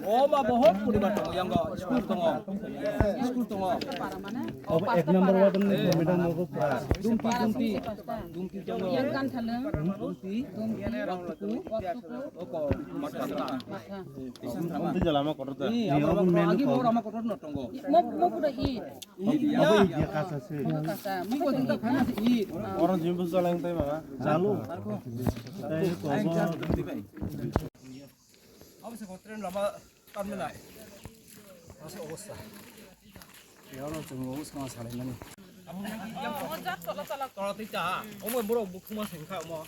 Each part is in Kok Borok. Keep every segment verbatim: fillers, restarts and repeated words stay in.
O ma bohot poribar tongo, yango school tongo, school tongo. Obo ek number ward ni madam obo pura. Dumpi, dumpi, dumpi tongo. Dumpi, dumpi, waktuku, waktuku. Oko, matha, matha. Matha. Dumpi jala ma kotor ta. Ni abo main ko. Mo, mo pura i. Abo i dia kasa se. Kasa. Mo ko dinta khana se i. Oro jimbu jalang tai mama. Jalu. Tai ko. Abo se ko train lama tan menai. Ase obostha. Yoro chungo uskang salai mani. Abo yang, yang tola tola tola tita. Omo borok bukhuma sengkha omo.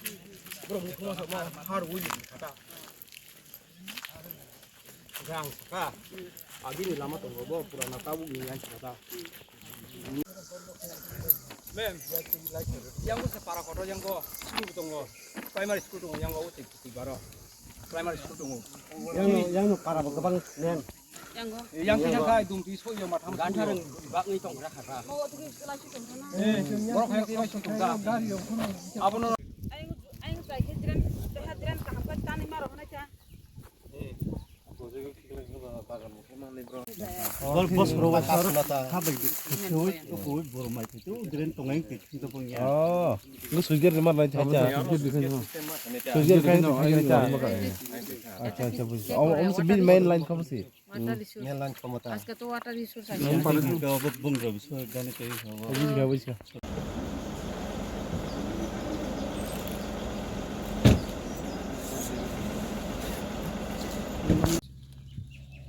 Borok bukhuma sengkha har ui kata. Gang saka. Agini lama tongo bo purana tabuk ni yang kata. Mem, yang ko se para kotor yang ko school tongo. Primary school tongo yang ko uti baro. Primary school tongo. Yang yang para bo gabang nem. Yang ko. Yang kisa kai dum ti so yang matham. Ganthar bak ni tong ra kha. Mo tu ki school ashi tong na. Eh, borok hai ti bai tong ta. Abono. Aing aing bai ke dren, dah dren kaham ka tani maro na cha. Bol bos ro wa sar ha bai di. Koi koi bor mai tu dren tong ai ke tu pon ya. Oh, ngu sujer mar lai cha cha. Sujer khai no ai cha. Acha acha bujhi. Om se bin main line kamo se. Water resource. Main line kamo ta. Aske to water resource ai. Bung ro so gane kai ho. Bujhi ga bujhi ga.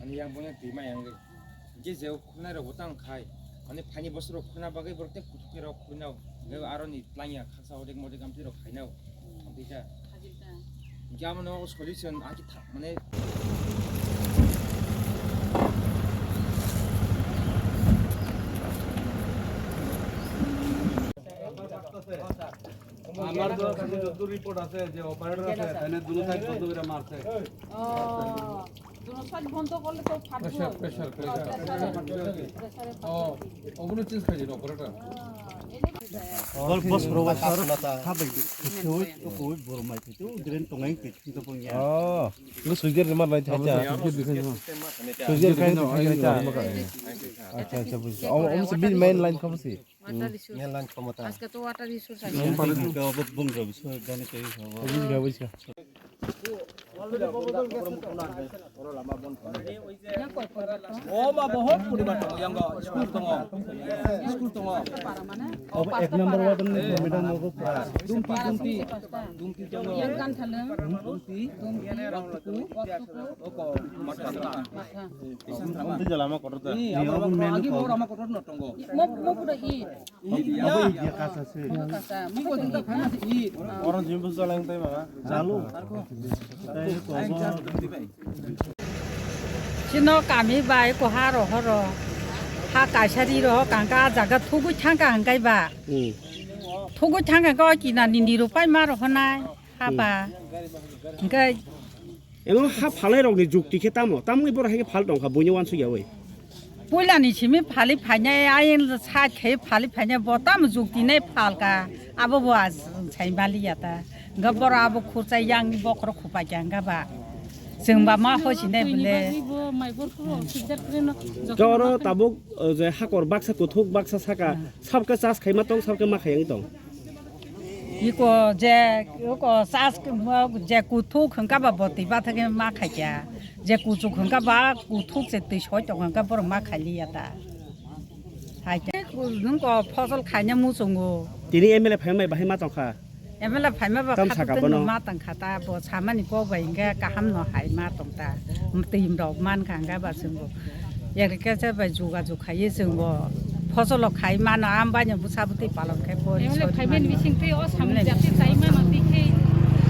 Ani yang punya terima yang ni. Je je khuna ro botang khai. Ani phani bosro khuna bagai borok te kutuk ro khuna. Ge aro ni tlanya khaksa odek modek amti ro khaina. Amti ja. Khajil ta. Ge amo no solution aki tha mane. আমার তো যতদূর রিপোর্ট আছে যে অপারেটর আছে, তাহলে দুনো সাইড বন্ধ করে মারছে। ও, দুনো সাইড বন্ধ করলে তো ফাটবে। Pressure, pressure, pressure. প্রেশারে ফাটবে। ও, ওগুলো চেঞ্জ খাই দিন operator. Bol bos ro wa sar ha bai di. Koi koi bor mai tu dren tong ai ke tu pon ya. Oh, ngu sujer mar lai cha cha. Sujer khai no ai cha. Acha acha bujhi. Om se bin main line kamo se. Water resource. Main line kamo ta. Aske to water resource ai. Bung ro so gane kai ho. Bujhi ga bujhi ga. O ma bohot poribar tongo, yang ko school tongo. School tongo. Obo ek number ward ni madam obo pura. Dumpi, dumpi. Dumpi tongo. Yang kan thalung. Dumpi. Dumpi. Oko, matha, matha. Matha. Dumpi jala ma kotor ta. Ni abo main ko. Agi mo rama kotor no tongo. Mo, mo pura i. Abo i dia kasa se. Kasa. Mo ko dinta khana se i. Oro jimbu jalang tai mama. Jalu. Tai ko. Sino kami bai ko haro horo. Ha kaisari ro kangka jaga thugui thangka hangkai ba. Hmm. Thugui thangka ko kina nini rupai ma ro honai. Haba. Hingke. Emo ha phalai rok ni jukti khe tamo? Tamni borok hai khe phal tong kha, buino wansuk ya oi. Puila ni simi phali phainai, ayen side khe phali phainai, bo tamo jukti nai phal ka, abo bo a sai mali ya ta. Hingke borok abo khurcha yang bokhorok khupai kha hingke ba. Chwng ba ma hosi nai bole. Koro tabuk, o, je hakor baksa kuthuk baksa saka, sabke chas khaima tong, sabke ma khayang tong. Iko je, iko sas, je kuthuk hwnkha ba bo twi bathakhe ma khaikha. Je kuchuk hwnkha ba kuthuk se twi soi tongo hwnkha borok ma khailiya ta. Hai khe nung ko phosol khaina muchungo. Tini M L A phaimai bahai ma tongkha. M L A phaima ba khatuk twi ma tongkha ta, bo samani kok bai hwnkhe kaham no hai ma tongta. Twi rok man kha hwnkha ba chwng bo. Agriculture bai jogajog khaiwi chwng bo phosolo khai mano, ambaino bwsa bwtwi palon khai bo. Emle phaiben bising twi o samung jati chai mano twi khe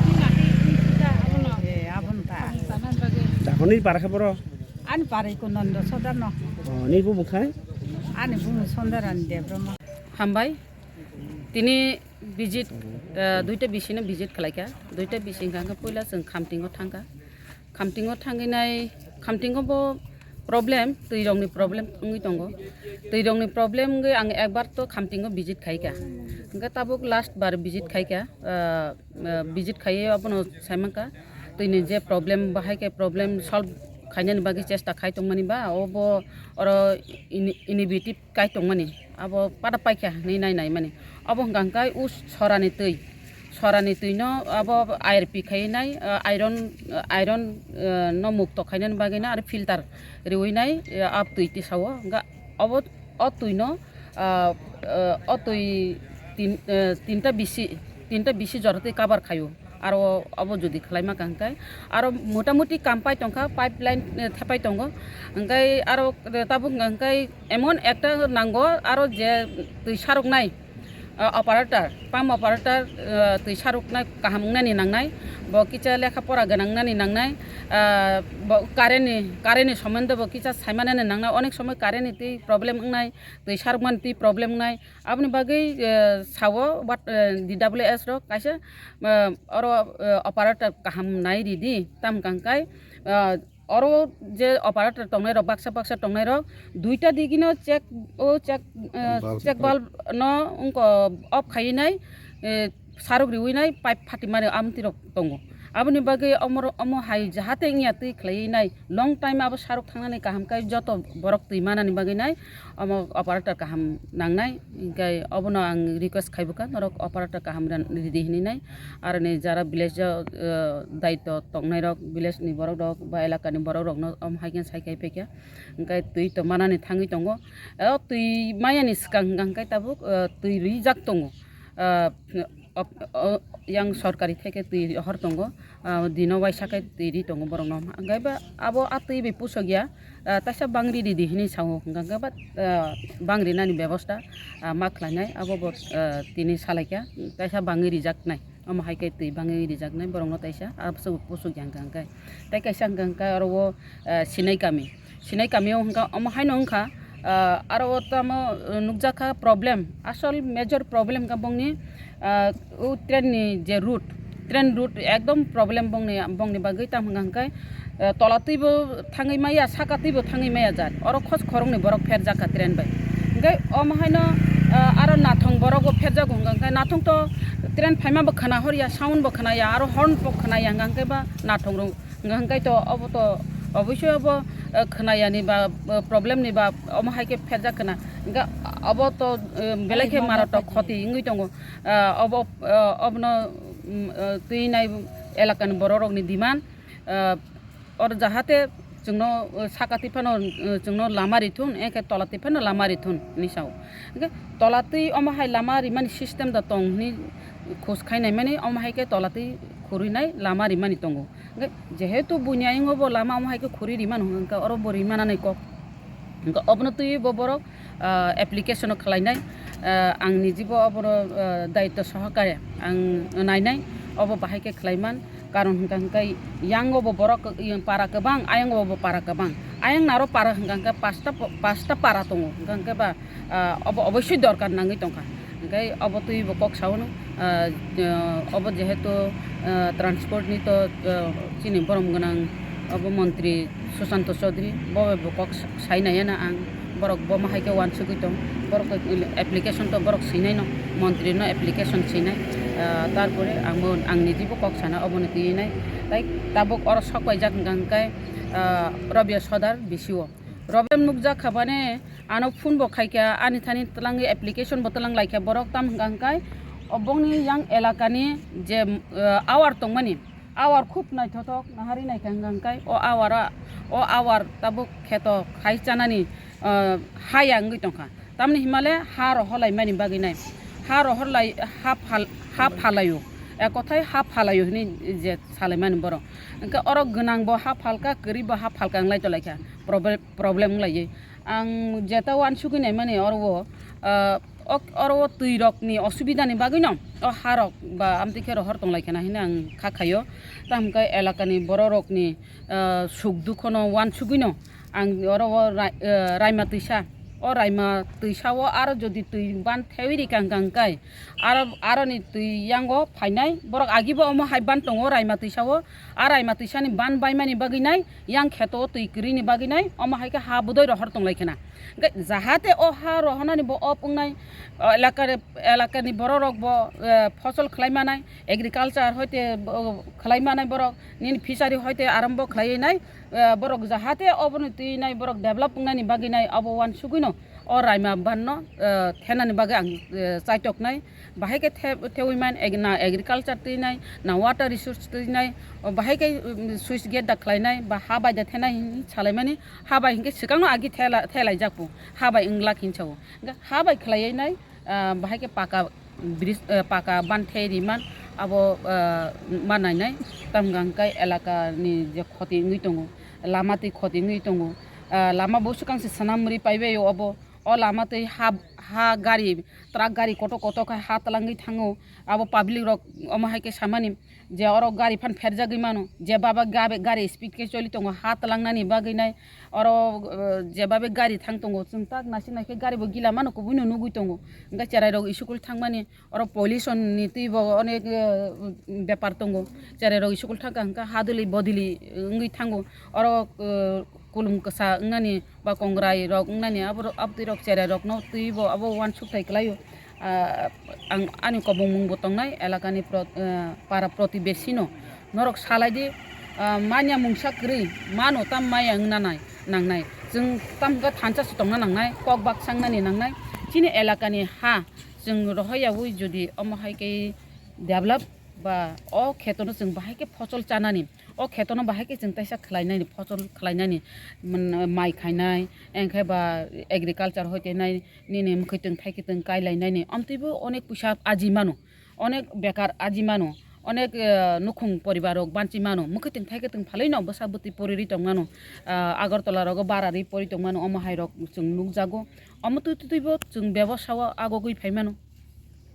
twi nahi twi sida abono. E, abono ta. Samung chana bagwi. Tahoni para khe boro? Ani para iko Nondo Sodar no. O, ni bumung khai? Ani bumung Sondarani Debbarma. Hambai. Tini visit, eh, duita bisino visit khlaikha. Duita bisi hwnkha khe puila chwng Khamtingo thangkha. Khamtingo thangwi nai, Khamtingo bo Problem, twi rokni problem wngwi tongo. Twi rokni problem wngwi ang ekbar to Khamtingo visit khaika. Hwnkhe tabuk last bar visit khaika. Ah, ah, visit khaiwi abono saimankha. Twini je problem, bahai khe problem solve khainani bagwi chesta khai tongmani ba, obo oro ini-, innovative kai tongmani. Abo pada paikha hinwi nai naimani. Obo hwnkha hwnkhe o sorani twi. Sorani twino abo I R P khaiwi nai, ah, iron, ah, iron, ah, no mukto khainani bagwi no aro filter riwi nai, ah, abo twi tisao. Hwnkha obo o twino, ah, ah, o twi tin, ah, tinta bisi, tinta bisi jora twi cover khaio. Aro obo jodi khlaima kha hwnkhe aro motamuti kam pai tongkha, pipeline, eh, thepai tongo. Hwnkhe aro tabuk hwnkha hwnkhe emon ekta nango aro je twi saroknai, ah, operator, pump operator, ah, twi saroknai kaham wngnani nangnai, bo kisa lekha pora gwnang wngnani nangnai, ah, bo current ni, current ni somondo bo kisa saimanani nangnai, onek somoi current ni twi problem wngnai, twi sarokmani twi problem wngnai, aboni bagwi, eh, sao, but, eh, D W S rok kaisa, eh, oro, eh, operator kaham nai ridi, tam hwnkha hwnkhe, eh, oro je operator tongnai rok, baksa baksa tongnai rok, duita digino check, o check, eh, bulb check bulb no wngkha off khaiwi nai, eh, sarok riwi nai pipe phatimani amtwi rok tongo. Aboni bagwi omo, omo hai jahate wngya twi khlaiwi nai long time abo sarok thangnani kaham khe joto borok twi manani bagwi nai omo operator kaham nangnai. Hinkhe obono ang request khaibukha norok operator kaham ran-, ridi hinwi nai. Aroni jara village o, eh, daityo tongnai rok, village ni borok rok ba elaka ni borok rok no omo hai khe sai khai phaikha. Hinkhe twi to manani thangwi tongo. O twi mayani swkang hwnkha hwnkhe tabuk, eh, twi rijak tongo. Ah, op-, o, yang sorkari theke twi rohor tongo, ah, dino waisa khe twi ri tongo borokno. Hwnkhe ba abo a twi bai pusok ya, ah, taisa bangri ridi hinwi sao, hwnkha hwnkhe ba, ah, bangri nani bebosta, ah, ma khlainai, abo bo, ah, tini salaikha, taisa bangwi rijaknai, omo hai khe twi bangwi rijaknai borokno taisa, abose bo pusok ya hwnkha hwnkhe. Tei kaisa hwnkha hwnkhe oro o, ah, sinai kami. Sinai kami o hwnkha, omo haino wngkha, ah, aro o tamo, uh, nukjakha problem, asol major problem wngkha bongni, ah, o train ni je route, train route ekdom problem bongni, bongni bagwi tamo hwnkha hwnkhe, ah, tola twibo thangwi maya, saka twibo thangwi maya jat, oro khos khoroknwi borok pherjakha train bai. Hwnkhe omo haino, ah, aro nathong borok bo pherjago hwnkha hwnkhe nathong to train phaima bo khwna horya, sound bo khwnaya, aro horn bo khwnaya hwnkha hwnkhe ba nathong rok. Hwnkha hwnkhe to obo to oboisoi obo, eh, khwnayani ba, eh, problem ni ba omo hai khe pherjak khwna. Hwnkhe obo to, eh, belai khe maro to khoti wngwi tongo. Ah, obo, ah, obono, mm, ah, twi nai elaka ni borok rok ni demand, ah, oro jahate chwngno, eh, saka twi phano, eh, chwngno lama rithun, eh, khe tola twi phano lama rithun hinwi sao. Hwnkhe tola twi omo hai lama rimani system da tong hinwi khos khai nai mani, omo hai khe tola twi khurui nai lama rimani tongo. Hwnkhe jehetu buini ayongo bo lama omo hai khe khuri rimano hwnkha hwnkhe oro bo rimanani kok. Hwnkhe obono twiwi bo borok, ah, application o khlainai, ah, ang nijibo obono, ah, daityo sohokare ang nainai, obo bahai khe khlaiman. Karon hwnkha hwnkhe yango bo borok, para kwbang, ayongo bo para kwbang. Ayang naro para hwnkha hwnkhe pasta po-, pasta para tongo, hwnkha hwnkhe ba, ah, obo oboisoi dorkar nangwi tongkha. Hwnkhe obo twiwi bo kok sao no, ah, ah, obo jehetu, ah, transport ni to, ah, chini borom gwnang obo montri Susanto Chaudhary, bo bai bo kok sa-, sai nai ya na ang, borok bo ma hai khe uansugwi tong, borok application to borok swinai no, montri no application swinai, ah, tarpore ang bo ang nijibo kok sana obo ni twi nai, tai tabuk oro sok paijak hwnkha hwnkhe, ah, Rabia Sodar B C O. Problem nukjak kha bane, ano phone bo khaikha, ani thani twlangwi application bo twlang laikha borok, tam hwnkha hwnkhe obongni yang elakani je, eh, awar tongmani, awar khub naithothok nahari naikha hwnkha hwnkhe o awara, o awar tabuk kheto khai chanani, eh, haya wngwi tongkha, tamni himale ha rohorlaimani bagwi nai, ha rohorlai, ha phal-, ha phalaio, ekothai ha phalaio hinwi je salaimani borok, hwnkhe oro gwnangbo ha phalkha, kwrwibo ha phalkha wnglai tonglaikha, proble-, problem wnglaiwi. Ang jeta uansugwi naimani oro o, ah, ok, oro o twi rokni osubidani bagwino o ha rok ba amtwi khe rohor tonglaikha na hinwi ang kha khaio. Tamo khe elakani borok rokni, ah, suk dukhono uansugwino ang oro o rai-, ah, raima twisa O Raima twisa o aro jodi twi ban thewi rikha hwnkha hwnkhe aro, aroni twi yango phainai borok agibo omo hai ban tongo Raima twisa o. A Raima twisani ban baimani bagwi nai yang kheto o twi kwrwini bagwi nai omo hai khe ha budoi rohor tonglai khena. Hwnkhe jahate o ha rohornani bo op wngnai, o elakare-, elakani borok rok bo, eh, phosol khlai manai, agriculture hoite bo khlai manai borok, nini fishery hoite arambo khlaiwi nai, eh, borok jahate oboni twi nai borok develop wngnani bagwi nai abo uansugwino o Raima banno, eh, thenani bagwi ang, eh, chaitoknai. Bahai khe the-, thewi man ag-, na agriculture twi nai, na water resource twi nai, o bahai khe, um, switch gate da khlai nai, ba ha bai da thenai hinwi salai mani, ha bai hinkhe swkangno agi thela-, thelaijak bo, ha bai wng lak hinwi sao. Hwnkhe ha bai khlaiwi nai, ah, bahai khe paka bridge, eh, paka ban thei ri man, abo, ah, ma nai nai, tam hwnkha hwnkhe elaka ni je khoti wngwi tongo, lama twi khoti wngwi tongo, ah, lama bo swkang se swnam ri pai bai o obo. O lama twi ha, ha gari, truck gari kotor kotor khe ha twlangwi thango. Abo public rok omo hai khe samani je oro gari phan pherjagwi mano, je baba gabe-, gari speed khe choli tongo ha twlangnani bagwi nai. Oro, eh, je babe gari thang tongo, chwng tak naisik naisik gari bo gila mano, kubui no nugwi tongo. Hwnkhe cherai rok school thangmani, oro pollution ni twi bo onek, eh, bepar tongo. Cherai rok school thangkha hwnkhe hadwli bodili wngwi thango. Oro, eh, kulum kwsa wngnani ba kongrai rok wngnani abo, abtwi rok cherai rokno twi bo abo uansuk thai kwlaio. Ah, ang ani kobongmung bo tongnai elakani pro-, eh, para protibesi no norok salai di, ah, manya mungsa kwrwi mano tam maya wngna nai nangnai. Chwng tam hwnkhe thansa se tongna nangnai, kok baksa wngnani nangnai. Chini elakani ha chwng rohoryaui jodi omo hai khe develop ba o khetono chwng bahai khe phosol chanani, o khetono bahai khe chwng taisa khlainani, phosol khlainani, mm, mai khainai, engkhe ba agriculture hoite nai, nini mwkhwtwng thaikhe twng kailainani, amtwibo onek puisa aji mano, onek bekar aji mano, onek, eh, nukhung poribar rok banchi mano, mwkhwtwng thaikhe twng phalaino bwsa bwtwi pori ri tongmano, ah, Agartala rogo bara ri pori tongmano, omo hai rok chwng nukjago, omo twi twibo chwng bebosa o agogwi phaimano.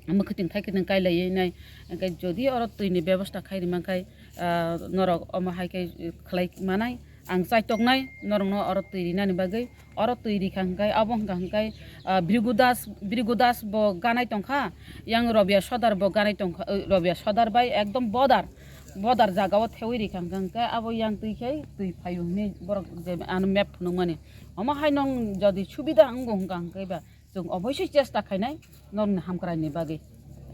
Mwkhwtwng thaikhe twng kailaiwi nai, hwnkhe jodi oro twini bebosta khai rima khai, ah, norok omo hai khe khlai manai, ang chaitoknai norokno oro twi rinani bagwi, oro twi rikha hwnkhe abo hwnkha hwnkhe, ah, Bhrigu Das, Bhrigu Das bo ganai tongkha, yang Robia Sodar bo ganai tongkha, eh, Robia Sodar bai ekdom border, border jagao thewi rikha hwnkha hwnkhe abo yang twi khe twi phaio hinwi borok je ano map phunukmani. Omo hai nong jodi subida wngo hwnkha hwnkhe ba, chwng oboisoi chesta khainai norokni hamkraini bagwi,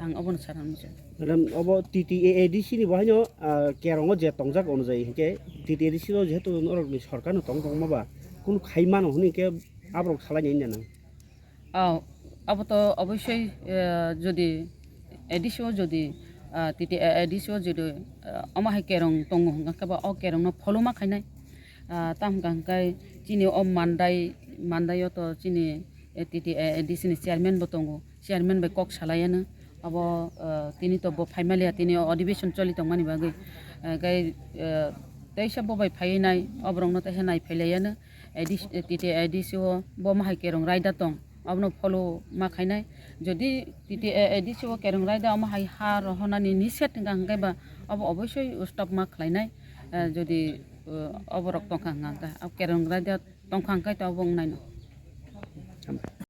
ang obono sana muchung. Madam, obo T T A A D C ni bo haino, ah, kerongo je tongjak onojai hinkhe T T A A D C no jehetu norokni sorkarno tong tongma ba kunu khai mano hwnwi hinkhe aborok salaini wngya nang? Oh, abo to oboisoi, eh, jodi A D C o jodi, ah, T T A A D C o jodi, ah, omo hai kerong tongo hwnkha khe ba o kerongno follow ma khainai. Ah, tam hwnkha hwnkhe chini o Mandai, Mandai o to chini, eh, T T A A D C ni chairman bo tongo, chairman bai kok salaiano. Abo, eh, tini to bo phaimaliya, tini o adhibeshon choli tongmani bagwi. Eh, gai, eh, teisa bo bai phaiwi nai, oborokno teisa nai phailaiano. A D C, T T A A D C o bo ma hai kerong raida tong, abono follow ma khainai. Jodi T T A A D C o kerong raida omo hai ha rohornani niset hwnkha hwnkhe ba abo oboisoi stop ma khlainai. Eh, jodi, eh, oborok tongkha hwnkha hwnkhe, abo kerong raida tongkha hwnkhe to abo wngnaino.